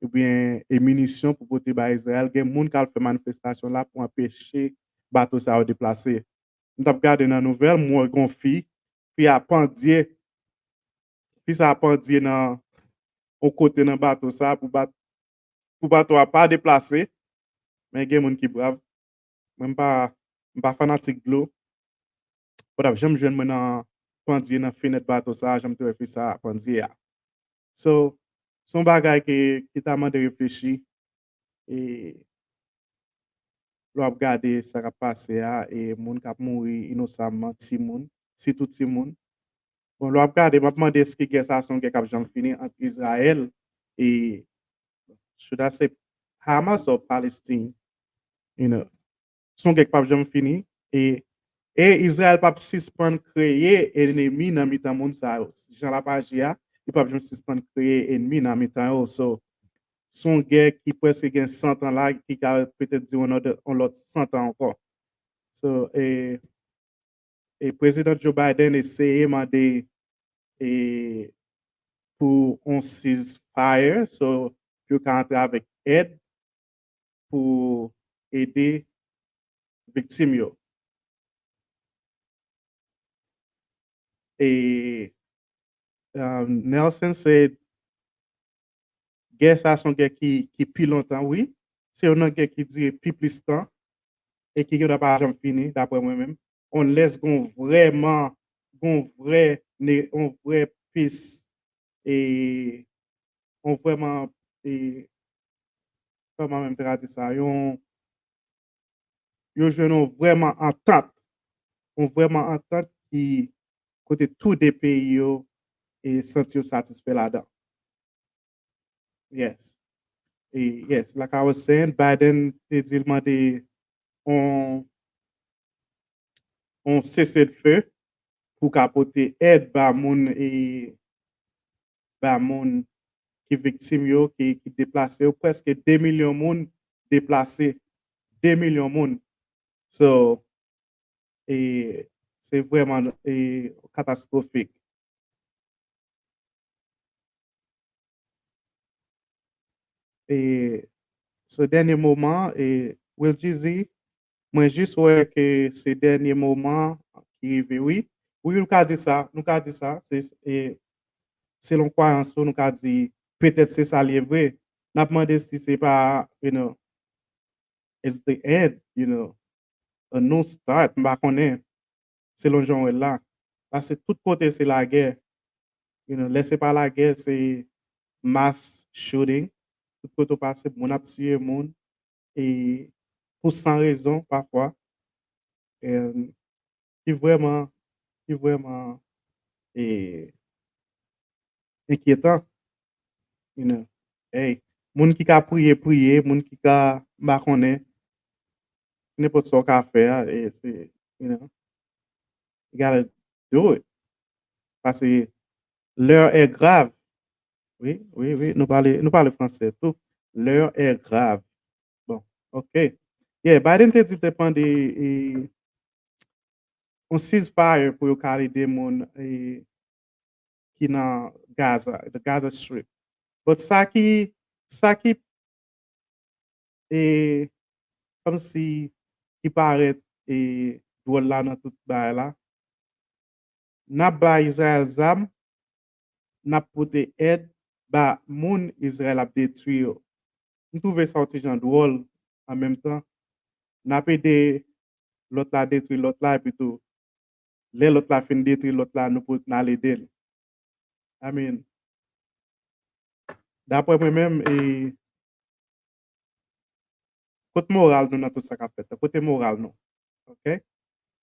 oubyen, e, minisyon pou pote bay Izrayèl. Gen moun k al fè manifestasyon la pou anpeche bato sa yo deplase. M t ap gade nan nouvèl, m wè gen yon fi, fi a pandye, fi sa a pandye nan yon kote nan bato sa a pou bat-, pou bato a pa deplase. Men gen moun ki brav. Mwen m pa, m pa fanatik dlo. Ou t ap janm jwenn mwen nan pandye nan fenèt bato sa a, jan m te wè fi sa a pandye a. So, se yon bagay ke, ki ta mande reflechi. E lè w ap gade sa k ap pase a, e moun k ap mouri inosamman, timoun, sitou timoun. Bon, lè w ap gade, m ap mande èske gè sa a se yon gè k ap janm fini ant Izrayèl e, should I say, Hamas or Palestine? You know, se yon gè k p ap janm fini. E, e Izrayèl p ap sispann kreye enemi nan mitan moun sa yo. Jan l ap aji a, li p ap janm sispann kreye enmi nan mitan yo. So, se yon gè ki prèske gen san tan la, ki ka petèt dire yon lòt, yon lòt san tan ankò. So, e, e Prezidan Joe Biden eseye mande, e, pou yon ceasefire, so, pou yo ka antre avèk èd pou ede viktim yo. E, um, Nelson said, gè sa se yon gè ki, ki pi lontan, wi. se yon nan gè ki dire pi plis tan e ki gentan pa janm fini, dapre mwen menm. Unless gon vrèman, gon vrè, ne- yon vrè peace, e yon vrèman, e kòman menm tradui sa, yon, yo jwenn yon vrèman antant, yon vrèman antant ki kote tou de peyi yo e santi yo satisfè ladan. Yes. E, yes, like I was saying, Biden te di l mande on, on cessez-le-feu pou ka pote èd ba moun e ba moun ki viktim yo, ki, ki deplase yo. Prèske de milyon moun deplase. De milyon moun. So, e, se vrèman, e, katastwofik. E, se dènye moman, e, Will Jeezy, mwen jis wè ke se dènye moman ki rive, wi. Wi, nou ka di sa, nou ka di sa, se, e, selon kwayans ou, nou ka di, petèt se sa l ye vre. N ap mande si se pa, you know, it's the end, you know, a new start, m pa konnen, selon jan w wè l la. Paske tout kote se lagè. You know, lè se pa lagè, se mass shooting. Tout kote w pase, moun ap tiye moun, e pou san rezon, pafwa. E, ki vrèman, ki vrèman, e, enkyetan. You know, hey, moun ki ka priye, priye, moun ki ka, m pa konnen, nenpòt sa w ka fè a, e se, you know, you gotta do it. Paske l'heure est grave. Wi, wi, wi, nou pale, nou pale fransè tou. L'heure est grave. Bon, ok. Yeah, Biden te di l te mande, e, yon ceasefire pou yo ka ede moun, e, ki nan Gaza, the Gaza Strip. But sa ki, sa ki, e, kòmsi ki parèt, e, dwòl la nan tout bagay la, n ap ba Izrayèl zam, n ap pote èd ba moun Izrayèl ap detwi yo. M twouve sa yon ti jan dwòl an menm tan. N ap ede lòt la detwi lòt la, epi tou, lè lòt la fin detwi lòt la, nou pou n al ede l. I mean, dapre mwen menm, e, kot moral nou nan tout sa k ap fèt la? Kote moral nou? Ok?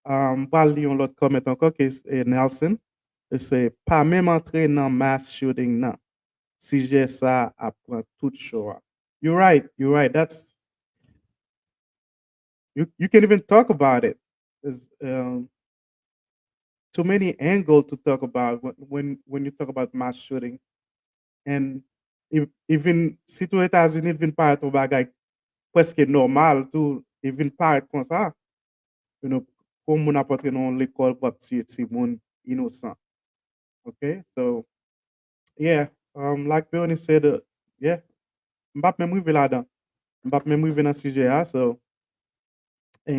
Um, m pral li yon lòt comment ankò, ke, e, Nelson. E se pa menm antre nan mass shooting nan. Sijè sa ap pran tout show a. You're right, you're right. That's, you, you can even talk about it. There's, um, too many angle to talk about when, when, when you talk about mass shooting. And e, e vin, sitou Etazini, li vin parèt yon bagay prèske nòmal tou, e vin parèt konsa. You know, pou yon moun ap antre nan yon lekòl pou ap tiye timoun inosan. Ok? So, yeah, um, like Bernie said, uh, yeah, m p ap menm rive ladan. M p ap menm rive nan sijè a, so, e,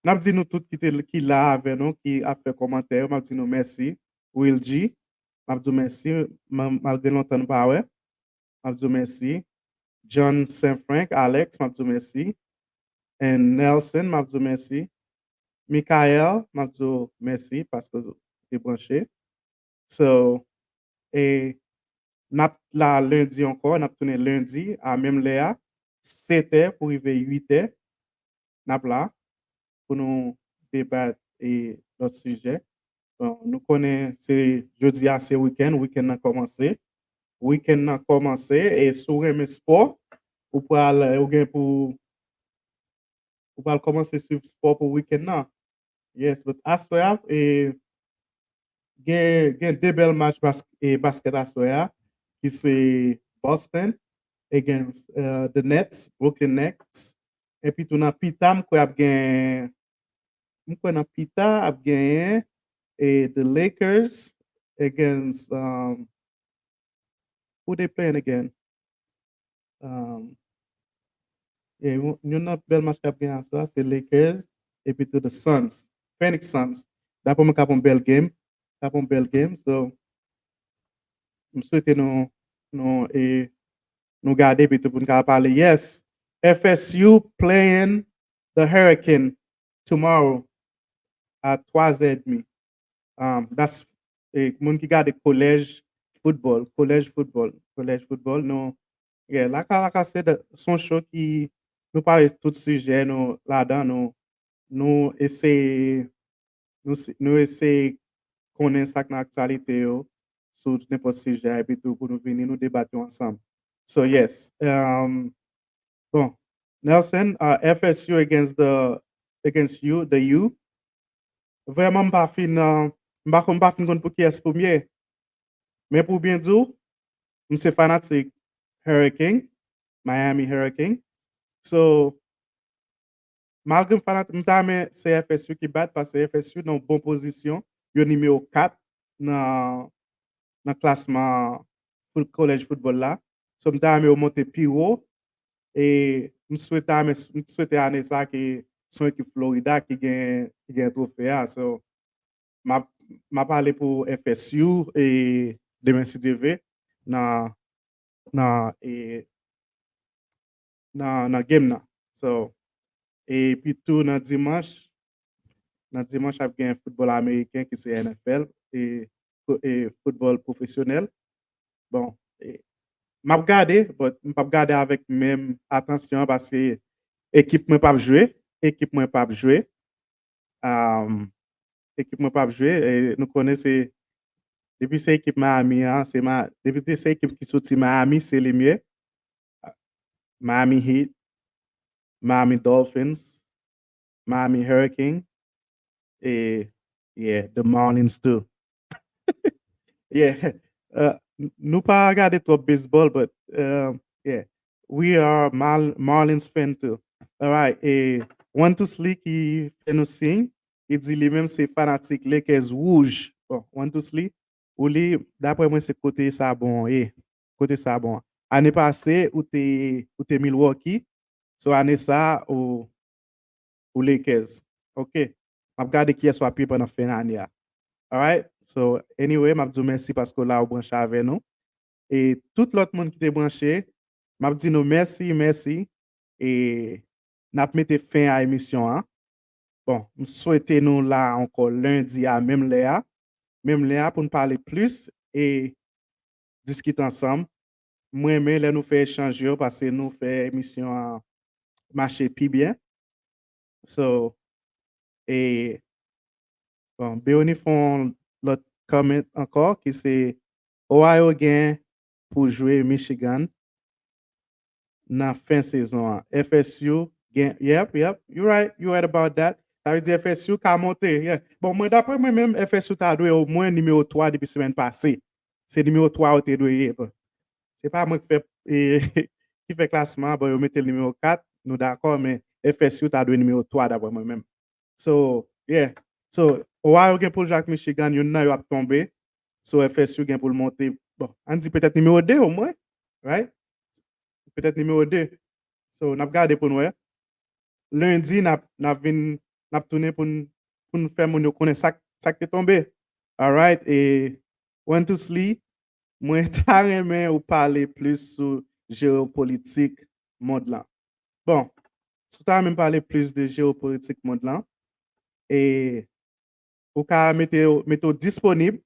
n ap di nou tout ki te, ki la avè nou, ki ap fè kòmantè yo, m ap di nou mèsi. Will G, m ap di w mèsi, ma-, malgre lontan nou pa wè. M ap di w mèsi. John Saint Frank, Alex, m ap di w mèsi. And Nelson, m ap di w mèsi. Michael, m ap di w mèsi paske w te branche. So, e, n ap la lendi ankò, n ap tounen lendi a menm lè a, sèt è pou rive uit è. N ap la pou nou debat e lòt sijè. Bon, nou konnen se jodi a se wikenn, wikenn nan kòmanse. Wikenn nan kòmanse, e si w renmen spò, ou pral, ou gen pou, ou pral kòmanse swiv spò pou wikenn nan. Yes, but aswè a, e, gen, gen de bèl match bas-, e, baskèt aswè a, ki se Boston against, uh, the Nets, Brooklyn Nets. Epi tou nan pita, m kwè ap gen, m kwè nan pita ap genyen, e, the Lakers against, um, who they playing again? Um, e, yon, yon nan bèl match k ap gen aswè a, se Lakers, epi tou the Suns, Phoenix Suns. Dapre mwen, k ap yon bèl game, k ap yon bèl game. So, m swete nou, nou, e, nou gade, epi tou pou n ka pale. Yes, F S U playing the Hurricane tomorrow à twa zè edmi. Um, that's, eh, moun ki gade college football, college football, college football, nou, yeah, laka, laka, se de, se yon show ki nou pale tout sijè nou ladan, nou, nou eseye, nou, se- nou eseye konnen sa k nan aktyalite yo sou nenpòt sijè, epi tou pou nou vini, nou debat yo ansanm. So, yes. Um, bon, Nelson, uh, F S U against the, against you, the U. Vrèman, m pa fin, uh, m pa konn, m pa fin konn pou kiyès pou m ye. Men pou byen di w, m se fanatik Hurricane, Miami Hurricane. So, malgre m fanatik, m ta renmen se F S U ki bat, paske F S U nan yon bon pozisyon, yo nimewo kat nan, nan klasman foot, college football la. So, m ta renmen yo monte pi wo. E m swete, m swete ane sa ke se yon ekip Florida ki gen, ki gen twofe a. So, m ap, m ap ale pou F S U e demen, si Dye vle, nan, nan, e, nan, nan game nan. So, epi tou nan dimanch, nan dimanch ap gen foutbòl ameriken ki se N F L e, e foutbòl pwofesyonèl. Bon, e, m ap gade, but m p ap gade avèk menm atansyon an paske ekip mwen p ap jwe, ekip mwen p ap jwe. Um, ekip mwen p ap jwe, e nou konnen se, depi se ekip Miami an, se Ma-, depi se ekip ki soti Miami, se li m ye. Miami Heat, Miami Dolphins, Miami Hurricane, e, yeah, the Marlins too. Yeah, uh, n- nou pa gade twòp baseball, but, uh, yeah, we are Mar- Marlins fan too. All right, e One Two Sli ki fè nou siy, li di li menm se fanatik Lakers wouj. Bon, One Two Sli, ou li, daprè mwen se kote sa bon ye. Kote sa bon. Ane pase, ou te, ou te Milwaukee. So, ane sa, ou, ou Lakers. Ok. M ap gade kiyès w ap ye pandan fen ane a. Alright? So, anyway, m ap di w mèsi paske w la, ou branche avè nou. E tout lòt moun ki te branche, m ap di nou mèsi, mèsi. E n ap mete fen a emisyon an. Bon, m swete nou la ankò lendi a menm lè a. Menm lè a pou n pale plis e diskite ansanm. Mwen renmen lè nou fè echanj yo, paske nou fè emisyon an mache pi byen. So, e, bon, Béoni fè yon lòt comment ankò, ki se Ohio gen pou jwe Michigan nan fen sezon an. F S U gen, yep, yep, you right, you right about that. Sa vle di F S U ka monte, yeah. Bon, mwen, daprè mwen menm, F S U ta dwe omwen nimewo twa depi semèn pase. Se nimewo twa yo te dwe ye. Bon, se pa mwen ki fè, e, ki fè klasman an, bon, yo mete l nimewo kat, nou dakò, men F S U ta dwe nimewo twa daprè mwen menm. So, yeah. So, Ohio gen pou l jwe ak Michigan, youn nan yo ap tonbe. So, F S U gen pou l monte, bon, ann di petèt nimewo de omwen, right? Petèt nimewo de. So, n ap gade pou n wè. Lendi, n ap, n ap vin, n ap tounen pou n, pou n fè moun yo konnen sa k, sa k te tonbe. Alright, e One Two Sli, mwen ta renmen ou pale plis sou jewopolitik mond lan. Bon, si w ta renmen m pale plis de jewopolitik mond lan, e ou ka mete, mete w disponib,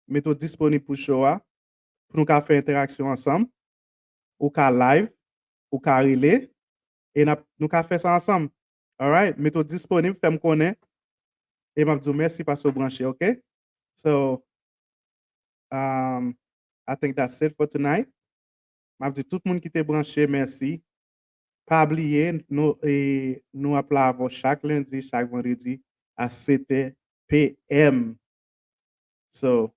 mete w disponib pou show a, pou nou ka fè entèraksyon ansanm. Ou ka live, ou ka rele, e n ap, nou ka fè sa ansanm. Alright? Mete w disponib, fè m konnen, e m ap di w mèsi paske w branche, ok? So, um, I think that's it for tonight. M ap di tout moun ki te branche, mèsi. Pa bliye, nou, e, nou ap la avè w chak lendi, chak vandredi a sèt è P M. So,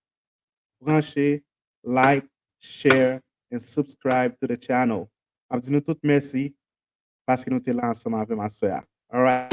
branche, like, share, and subscribe to the channel. M ap di nou tout mèsi paske nou te la ansanm avè m aswè a. Alright.